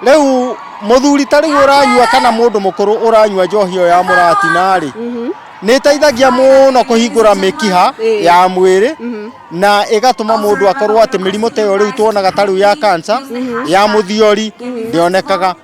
Rĩu mũthuri ta rĩu ũranyua kana mũndũ mũkũrũ ũranyua njohi ĩyo ya mũratina rĩ, nĩ ĩteithagia mũno kũhingũra mĩkiha ya mwĩrĩ na ĩgatũma mũndũ akorwo atĩ mĩrimũ ta ĩyo rĩu tuonaga ta rĩu ya cancer ya mũthiori ndĩonekaga.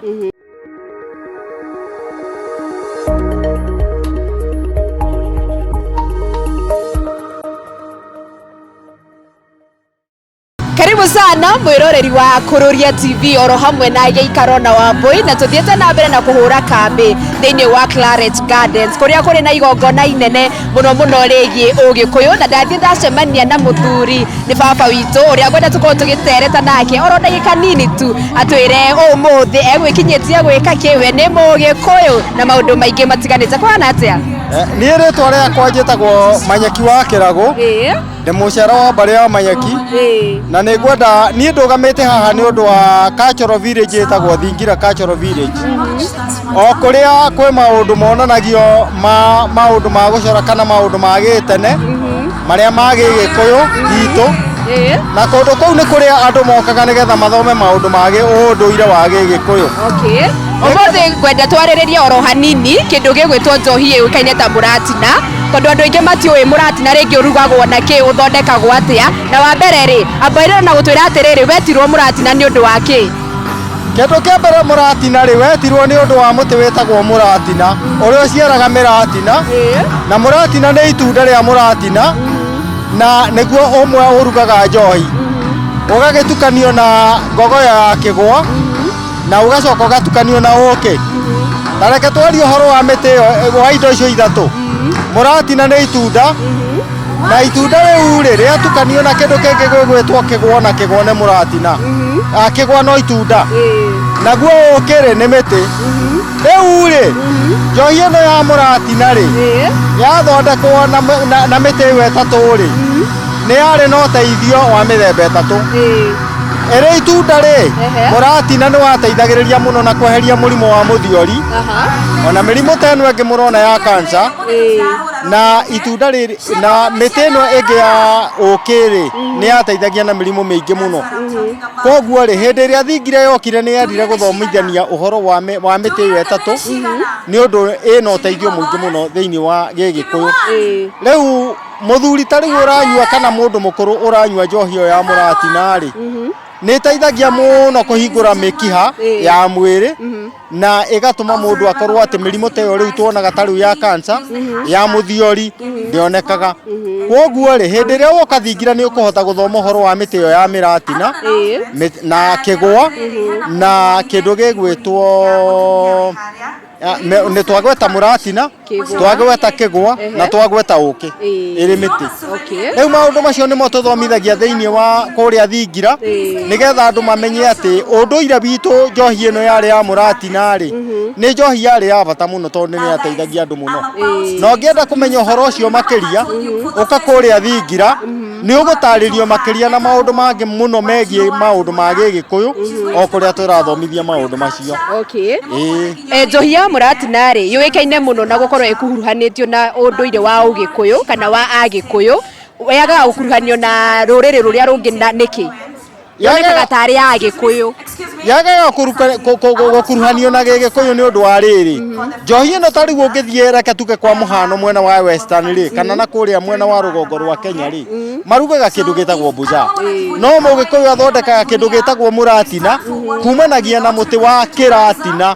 Karibu sana mwiroreri wa Kururia TV oro hamwe na Gĩikaro na Wambui, na tuthiĩte na mbere na kũhũra kambi thĩinĩ wa Claret Gardens kũrĩa kũrĩ na igongona inene mũno mũno rĩgiĩ ũgĩkũyũ, na ndathiĩ ndacemania na mũthuri nĩ baba witũ ũrĩa ngwenda tũkorwo tũgĩtereta nake oro ndagĩka nini tu atwĩre ũmũthĩ egwĩkinyĩtie gwĩka kĩ, we nĩ mũgĩkũyũ na maũndũ maingĩ matiganĩte. Kũhana atĩa? Niĩ rĩtwa rĩakwa njĩtagwo Manyeki wa Kĩragũ. Ndĩ mũciara wa mbarĩ ya Manyeki na nĩ ngwenda niĩ ndũgamĩte haha nĩ ũndũ wa Cultural Village ĩtagwo Thingira Cultural Village, o kũrĩa kwĩ maũndũ monanagio ma maũndũ ma gũcora kana maũndũ ma gĩtene marĩa ma gĩgĩkũyũ gitũ, na kũndũ kũu nĩ kũrĩa andũ mokaga nĩgetha mathome maũndũ ma ũndũire wa gĩgĩkũyũ. Okay. Ũmũthĩ ngwenda twarĩrĩrie oro hanini kĩndũ gĩgwĩtwo njohi yũĩkaine ta mũratina, tondũ andũ aingĩ matiũĩ mũratina rĩngĩ ũrugagwo na kĩ, ũthondekagwo atĩa. Na wa mbere rĩ, amba ĩrĩra na gũtwĩra atĩrĩrĩ, wetirwo mũratina nĩ ũndũ wa kĩ? Kĩndũ kĩa mbere mũratina rĩ, wetirwo nĩ ũndũ wa mũtĩ wĩtagwo mũratina ũrĩa ũciaraga mĩratina, na mũratina nĩ itunda rĩa mũratina, na nĩguo ũmwe ũrugaga njohi, ũgagĩtukanio na ngogoyo ya kĩgwa na ũgacoka ũgatukanio na ũkĩ. Na reke twarie ũhoro wa mĩtĩ ĩyo, wa indo icio ithatũ. Mũratina nĩ itunda, na itunda rĩu rĩ rĩatukanio na kĩndũ kĩngĩ gĩgwĩtwo kĩgwa, na kĩgwa nĩ mũratina. Ah, kĩgwa no itunda, naguo ũkĩ rĩ nĩ mĩtĩ. Rĩu rĩ, njohi ĩno ya mũratina rĩ, yathondekwo na mĩtĩ ĩyo ĩtatũ rĩ, nĩ yarĩ na ũteithio wa mĩthemba ĩtatũ. Ĩrĩ itunda rĩ, mũratina nĩ wateithagĩrĩria mũno na kweheria mũrimũ wa mũthiori ona mĩrimũ ta ĩno ĩngĩ mũrona ya cancer. Na itunda rĩrĩ na mĩtĩ ĩno ĩngĩ ya ũkĩ rĩ, nĩ yateithagia na mĩrimũ mĩingĩ mũno. Koguo rĩ, hĩndĩ ĩrĩa thingira yokire nĩ yendire gũthomithania ũhoro wa mĩtĩ ĩyo ĩtatũ, nĩ ũndũ ĩna ũteithio mũingĩ mũno thĩinĩ wa gĩgĩkũyũ. Rĩu mũthuri ta rĩu ũranyua kana mũndũ mũkũrũ ũranyua njohi ĩyo ya mũratina rĩ, nĩ ĩteithagia mũno kũhingũra mĩkiha ya mwĩrĩ na ĩgatũma mũndũ akorwo atĩ mĩrimũ ta ĩyo rĩu tuonaga ta rĩu ya cancer ya mũthiori ndĩonekaga. Koguo rĩ, hĩndĩ ĩrĩa woka thingira nĩ ũkũhota gũthoma ũhoro wa mĩtĩ ĩyo ya mĩratina na kĩgwa na kĩndũ gĩgwĩtwo nĩ twagweta mũratina, twagweta kĩgwa na twagweta ũkĩ ĩrĩ mĩtĩ. Rĩu maũndũ macio nĩmo tũthomithagia thĩinĩ wa kũrĩa thingira, nĩgetha andũ mamenye atĩ ũndũire witũ njohi ĩno yarĩ ya mũratina rĩ, nĩ njohi yarĩ ya bata mũno tondũ nĩ yateithagia andũ mũno. Na ũngĩenda kũmenya ũhoro ũcio makĩria, ũka kũrĩa thingira, nĩ ũgũtarĩrio makĩria na maũndũ mangĩ mũno megiĩ maũndũ ma gĩgĩkũyũ o kũrĩa tũrathomithia maũndũ macio. Ĩĩ. Njohi ya mũratina rĩ, yũĩkaine mũno na gũkorwo ĩkuruhanĩtio na ũndũire wa ũgĩkũyũ kana wa agĩkũyũ, yagaga gũkuruhanio na rũrĩrĩ rũrĩa rũngĩ na nĩkĩ? Yonekaga tarĩ ya agĩkũyũ. Yagaga gũkuruhanio na gĩgĩkũyũ nĩ ũndũ wa rĩrĩ, njohi ĩno ta rĩu ũngĩthiĩ, reke tuge kwa mũhano mwena wa Western rĩ, kana na kũrĩa mwena wa rũgongo rwa Kenya rĩ, marugaga kĩndũ gĩtagwo mbuja, no mũgĩkũyũ athondekaga kĩndũ gĩtagwo mũratina kumanagia na mũtĩ wa kĩratina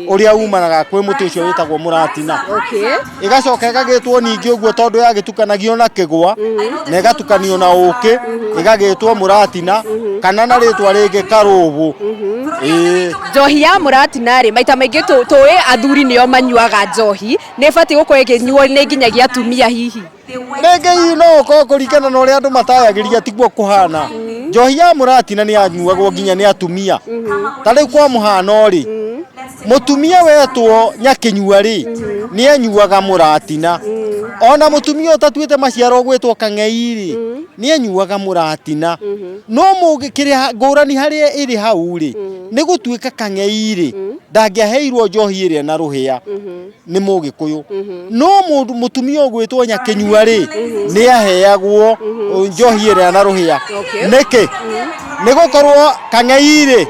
ũrĩa umanaga kwĩ mũtĩ ũcio wĩtagwo mũratina. Ĩgacoka ĩgagĩtwo ningĩ ũguo tondũ yagĩtukanagio na kĩgwa na ĩgatukanio na ũkĩ, ĩgagĩtwo mũratina kana na rĩtwa rĩngĩ karũbũ. Ĩĩ. Njohi ya mũratina rĩ, maita maingĩ tũĩ athuri nĩo manyuaga njohi, nĩ ĩbatiĩ gũkorwo ĩkĩnyuo nĩ nginyagia atumia hihi? Rĩngĩ hihi no ũkorwo kũringana na ũrĩa andũ matayagĩria tiguo kũhana. Njohi ya mũratina nĩ yanyuagwo nginya nĩ atumia. Ta rĩu kwa mũhano rĩ, mũtumia wetwo nyakĩnyua rĩ, nĩ anyuaga mũratina. Ona mũtumia ũtatuĩte maciaro ũgwĩtwo kang'ei rĩ, nĩ anyuaga mũratina. No kĩrĩa ngũrani harĩa ĩrĩ hau rĩ, nĩ gũtuĩka kang'ei rĩ, ndangĩaheirwo njohi ĩrĩa na rũhĩa nĩ mũgĩkũyũ. No mũndũ mũtumia ũgwĩtwo nyakĩnyua rĩ, nĩ aheagwo njohi ĩrĩa na rũhĩa. Nĩkĩ? Nĩ gũkorwo kang'ei rĩ,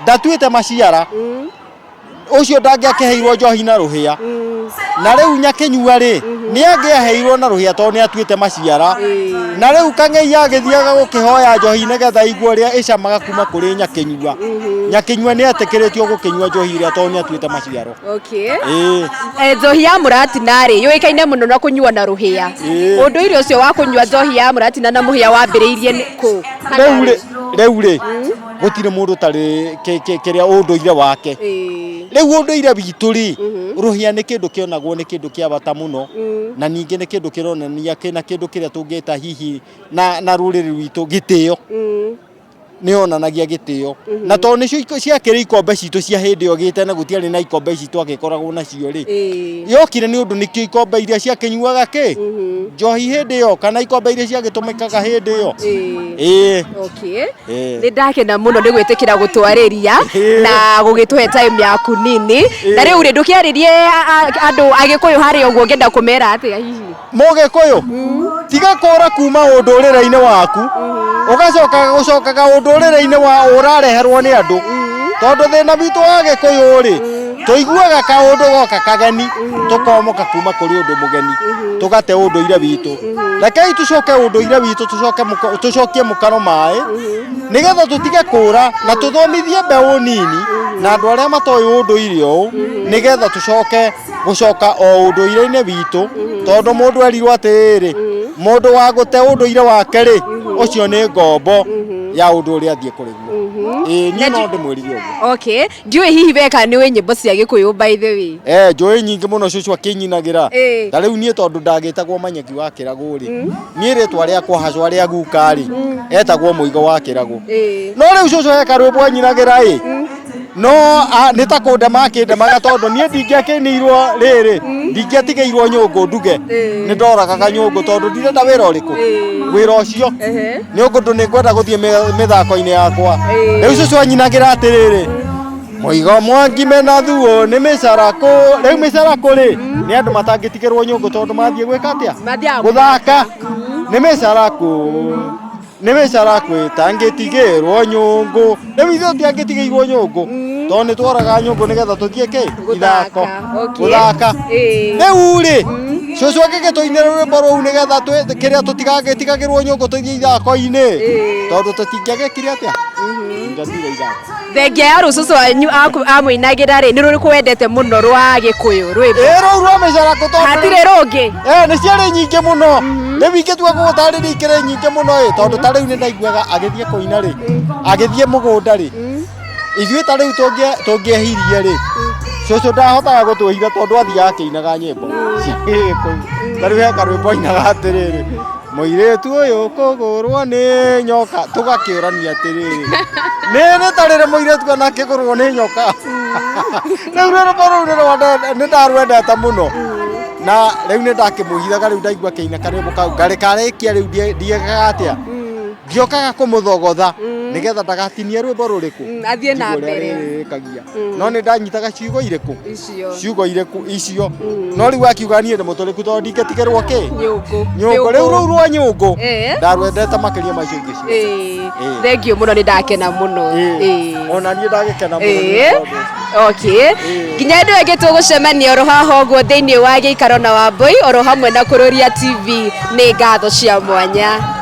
Ndatuĩte maciara ũcio ndangĩakĩheirwo njohi na rũhĩa. Na rĩu nyakĩnyua rĩ, nĩ angĩaheirwo na rũhĩa tondũ nĩ atuĩte maciara. Na rĩu kang'ei agĩthiaga gũkĩhoya njohi nĩgetha aigue ũrĩa ĩcamaga kuma kũrĩ nyakĩnyua. Nyakĩnyua nĩ etĩkĩrĩtio gũkĩnyua njohi ĩrĩa tondũ nĩ atuĩte maciaro. Okay. Ĩĩ. Eh, njohi ya mũratina rĩ yũĩkaine mũno na kũnyuo na rũhĩa. Ĩĩ. Ũndũire ũcio wa kũnyua njohi ya mũratina na mũhĩa wambĩrĩirie nĩ kũ? Kana Rĩu rĩ? rĩ, rĩu rĩ, gũtirĩ mũndũ ũtarĩ kĩrĩa ũndũire wake. Ĩĩ. Rĩu ũndũire witũ rĩ, rũhĩa nĩ kĩndũ kĩonagwo nĩ kĩndũ kĩa bata mũno, na ningĩ nĩ kĩndũ kĩronania kĩna kĩndũ kĩrĩa tũngĩta hihi na rũrĩrĩ rwitũ gĩtĩo. Nĩ yonanagia gĩtĩo. Na tondũ nĩcio ciakĩrĩ ikombe citũ cia hĩndĩ ĩyo gĩtene, gũtiarĩ na ikombe ici twagĩkoragwo nacio rĩ. Yokire nĩ ũndũ nĩkĩo ikombe iria ciakĩnyuaga kĩ? Njohi hĩndĩ ĩyo, kana ikombe iria ciagĩtũmĩkaga hĩndĩ ĩyo. Ĩĩ. Okay. Ĩĩ. Nĩ ndakena mũno nĩ gwĩtĩkĩra gũtwarĩria na gũgĩtũhe time yaku nini. Na rĩu rĩ, ndũkĩarĩrie andũ Agĩkũyũ harĩa ũguo, ũngĩenda kũmera atĩa hihi? Mũgĩkũyũ, tiga kũra kuma ũndũrĩre-inĩ waku, ũgacoka gũcokaga ũndũrĩre-inĩ wa ũrareherwo nĩ andũ. Tondũ thĩna witũ wa Gĩkũyũ rĩ, tũiguaga kaũndũ goka kageni, tũkomoka kuma kũrĩ ũndũ mũgeni, tũgate ũndũire witũ. Rekei tũcoke ũndũire witũ, tũcokie mũkaro maĩ, nĩgetha tũtige kũra na tũthomithie mbeũ nini na andũ arĩa matoĩ ũndũire ũyũ, nĩgetha tũcoke gũcoka o ũndũire-inĩ witũ. Tondũ mũndũ erirwo atĩrĩrĩ, mũndũ wa gũte ũndũire wake rĩ, ũcio nĩ ngombo ya ũndũ ũrĩa athiĩ kũrĩ guo. Ĩĩ, niĩ no ndĩmwĩrire ũguo. Okay. Ndiũĩ hihi we kana nĩũĩ nyĩmbo cia Gĩkũyũ by the way. Njũĩ nyingĩ mũno cũcũ akĩnyinagĩra. Ta rĩu niĩ tondũ ndagĩtagwo Manyeki wa Kĩragũ rĩ, niĩ rĩtwa rĩakwa hacwa rĩa guka rĩ, etagwo Mũigo wa Kĩragũ. No rĩu cũcũ he karwĩmbo anyinagĩra ĩ, no nĩ ta kũndema akĩndemaga tondũ niĩ ndingĩakĩnĩirwo rĩrĩ, ndingĩatigĩirwo nyũngũ nduge. Nĩ ndoragaga nyũngũ tondũ ndirenda wĩra ũrĩkũ? Wĩra ũcio. Nĩ ũndũ nĩ ngwenda gũthiĩ mĩthako-inĩ yakwa. Rĩu cũcũ anyinagĩra atĩrĩrĩ, Mũigo Mwangi mena thuo nĩ mĩcarakũ. Rĩu mĩcarakũ rĩ, nĩ andũ matangĩtigĩrwo nyũngũ tondũ mathiĩ gwĩka atĩa? Mathiaga Gũthaka. Nĩ mĩcarakũ. Nĩ mĩcarakũ ĩtangĩtigĩrwo nyũngũ. Rĩu ithuĩ tũtiangĩtigĩirwo nyũngũ tondũ nĩ tworaga nyũngũ nĩgetha tũthiĩ kĩ? Ithako. Gũthaka. Gũthaka. Rĩu rĩ, cũcũ angĩgĩtũinĩra rwĩmbo rũu nĩgetha kĩrĩa tũtigagĩtigagĩrwo nyũngũ tũthiĩ ithako-inĩ. Tondũ tũtingĩagĩkire atĩa? Tũtingĩathire ithako. Thengia ya rũcũcũ wanyu amũinagĩra rĩ, nĩ rũrĩkũ wendete mũno rwa Gĩkũyũ rwĩmbo? Ĩĩ, rũu rwa mĩcarakũ tondũ Hatirĩ rũngĩ? Nĩ ciarĩ nyingĩ mũno. Rĩu ingĩtua gũgũtarĩria ikĩrĩ nyingĩ mũno ĩ, tondũ ta rĩu nĩ ndaiguaga agĩthiĩ kũina rĩ, agĩthiĩ mũgũnda rĩ, ithuĩ ta rĩu tũngĩehirie rĩ, cũcũ ndahotaga gũtwĩhitha tondũ athiaga akĩinaga nyĩmbo cia Gĩkũyũ. Ta rĩu he karwĩmbo ainaga atĩrĩrĩ, mũirĩtu ũyũ kũgũrwo nĩ nyoka, tũgakĩũrania atĩrĩrĩ, nĩ nĩ ta rĩrĩ mũirĩtu ona akĩgũrwo nĩ nyoka. Rĩu rwĩmbo rũu nĩ ndarwendete mũno. Na rĩu nĩ ndakĩmũhithaga, rĩu ndaigua akĩina karwĩmbo kau, ngarĩkarĩkia rĩu ndiekaga atĩa? Ndiokaga kũmũthogotha nĩgetha ndagatinie rwĩmbo rũrĩkũ? Athiĩ na Njigue ũrĩa mbere. rĩrĩkagia. No nĩ ndanyitaga ciugo irĩkũ? Icio. Ciugo irĩkũ icio. No rĩu akiuga niĩ ndĩ mũtũrĩku tondũ ndingĩtigĩrwo kĩ? Nyũngũ. Nyũngũ. Rĩu rũu rwa nyũngũ ndarwendete makĩria ma icio ingĩ ciothe. Thengiũ mũno, nĩ ndakena mũno. Ona niĩ ndagĩkena mũno nĩ ũndũ ũcio. Okay. Nginya hĩndĩ ĩyo ĩngĩ tũgũcemania oro haha ũguo thĩinĩ wa gĩikaro na Wambũi oro hamwe na Kũrũria TV, nĩ ngatho cia mwanya.